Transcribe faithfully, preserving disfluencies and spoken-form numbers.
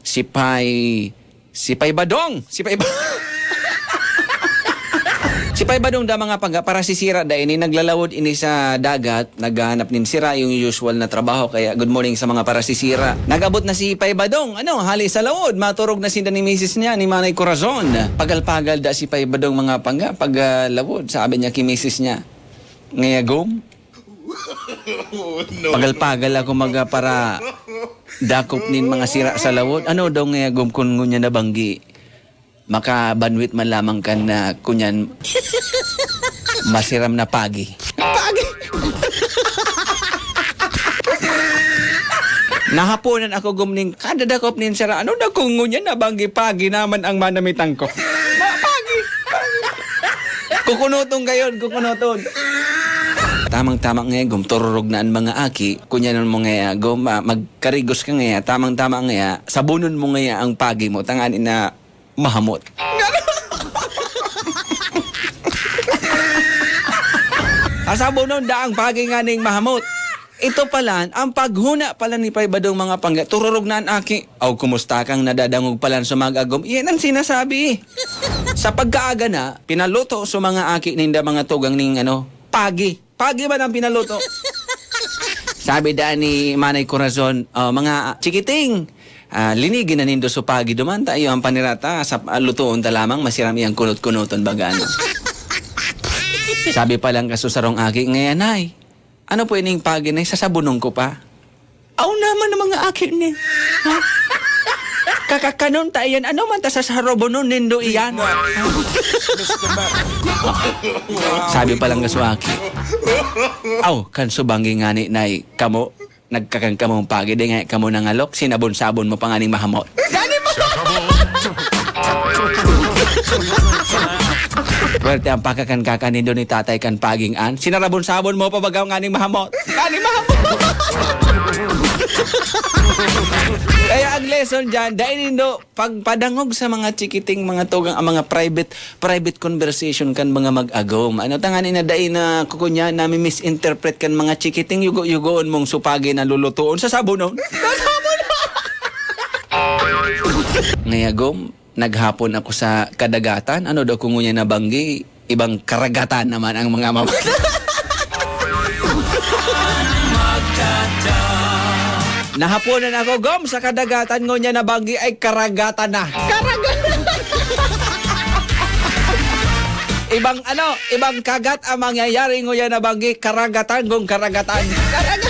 Si Pay, si Pay Badong, si Pay Ba-, si Pay Badong da mga pangga, parasisira da ini, naglalawod ini sa dagat, naghahanap nin sira, yung usual na trabaho. Kaya good morning sa mga parasisira. Nag-abot na si Pay Badong, ano, hali sa lawod, maturog na sinda ni misis niya, ni Manay Corazon. Pagal-pagal da si Pay Badong mga pangga, pag, ah, lawod, sabi niya ki misis niya, "Ngayagom, pagal-pagal ako maga para dakop nin mga sira sa lawod." Ano daw ngayagom kun ngunyan na banggi, makabanwit man lamang kan na kunyan masiram na pagi. Pagi! Nahaponan ako gum nin kadadakop nin sira. Ano daw kun ngunyan na banggi, pagi naman ang manamitan ko. Ma-, pagi! Pagi! Kukunuton gayon, kukunuton. Tamang-tama nga, gum, tururog na an mga aki. Kunyanon mo nga, gum, ah, magkarigos ka nga, tamang-tama nga, sabunon mo nga ang pagi mo, tanganing mahamot. Sasabunon da ang pagi nganing mahamot. Ito palan, ang paghuna palan ni Pay Badong mga pangga, tururog na an aki. Aw, kumusta kang nadadangog palan sa mag-agom? Iyan ang sinasabi. Sa pagkaaga na, pinaluto sa mga aki ninda mga tugang ning, ano, pagi. Pagi man ang pinaluto. Sabi da ni Manay Corazon, "Oh, mga chikiting, ah, linigi na nindo sa pagi duman ta iyo ang panirata sa, ah, lutoon ta lamang, masiram iyang kunot-kunoton baga, ano." Sabi palan ka sa sarong aki, "Ngayan, Nay, ano po ining pagi, Nay? Sasabunon ko pa." "Aw naman ang mga aki ni, ha? Kakakanon ta iyan, ano man ta sasabunon nindo iyan?" Sabi palan ka sa aki, "Aw, kan subanggi ngani, Nay, kamo, nagkakan kamong pagi, di nga kamo nangalok, sinabon-sabon mo pa nganing mahamot." Pwerte ang pakakan-kakan nindo ni tatay kan paging an, sinarabon-sabon mo pa baga nganing mahamot. Nganing mahamot. Kaya ang lesson dyan, dai nindo pagpadangog sa mga chikiting, mga tugang, ang mga private, private conversation kan mga mag-agom. Ano, tanganing dai na kukunya, nami-misinterpret kan mga chikiting, yugo-yugoon mong supagi na lulutoon sa sabunon. Sa sabunon! Ngayagom, naghapon ako sa kadagatan. Ano daw kung ngunyan na banggi, ibang karagatan naman ang mga mama. Nahaponan ako, Gom, sa kadagatan ngunyan na banggi ay karagatan na. Karagatan! Ibang ano, ibang kagat ang mangyayari ngunyan na banggi, karagatan, Gom, karagatan. Karagatan!